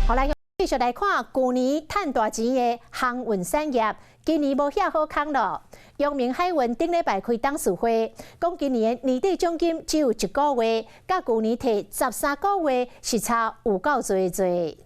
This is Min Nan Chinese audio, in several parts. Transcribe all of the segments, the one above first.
好來，繼續來看舊年趁大錢的航運產業，今年無遐好康囉。陽明海運頂禮拜開董事會，講今年的年底獎金只有一個月，佮舊年提13個月是差有夠濟濟。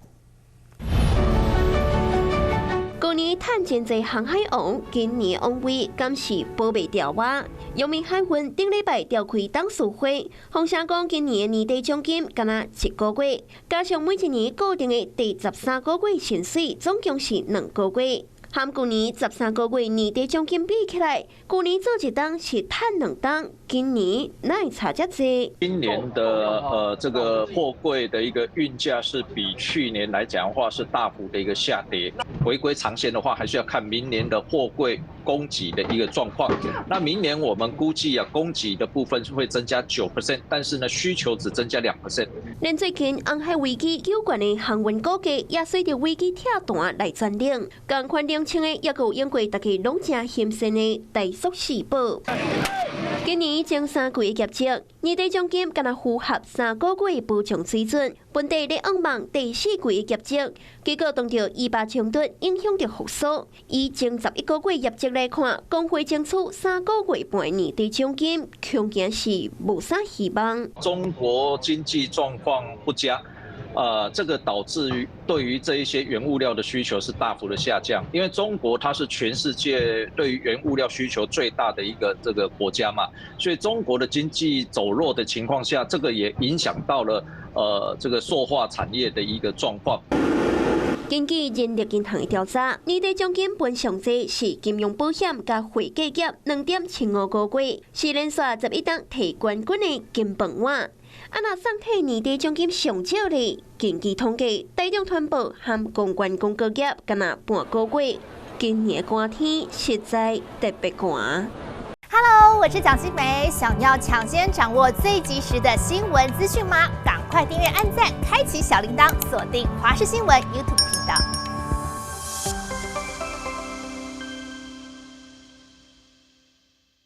舊年趁真濟航海王，今年王位敢是保袂牢啊？陽明海運頂禮拜召開董事會，放聲講今年的年底獎金干焦一個月，加上每一年固定的第十三個月薪水，總共是2個月。和舊年十三個月年底獎金比起來，舊年做一冬是趁兩冬，今年哪會差遮濟？今年的這個貨櫃的一個運價是比去年來講的話是大幅的一個下跌。回歸長線的話，還是要看明年的貨櫃供給的一個狀況。那明年我們估計啊，供給的部分是會增加9%，但是呢，需求只增加2%。連最近紅海危機有關的航運股價也隨著危機拆彈來轉冷，仝款冷清的，猶閣有用過大家攏誠欣羨的台塑四寶。今年前三季的業績，年底獎金干焦符合三個月保障水準。本地咧向望第四季的業績，結果當著以巴衝突影響著復甦。以前11個月業績來看，公會爭取3個月半年底獎金，恐驚是無啥希望。中國經濟狀況不佳。這個導致於對於這一些原物料的需求是大幅的下降，因為中國它是全世界對於原物料需求最大的一個這個國家嘛，所以中國的經濟走弱的情況下，這個也影響到了這個塑化產業的一個狀況。根據人力銀行的調查，年底獎金分上濟是金融保險佮會計業2.75個月，是連續11冬提冠軍的金飯碗。啊，若送提年底獎金上少咧，根據統計，大眾傳播和公關廣告業干焦半個月。今年寒天實在特別寒。 Hello，我是蔣新梅，想要搶先掌握最及時的新聞資訊嗎？趕快訂閱、按讚、開啟小鈴鐺，鎖定華視新聞 YouTube 頻道。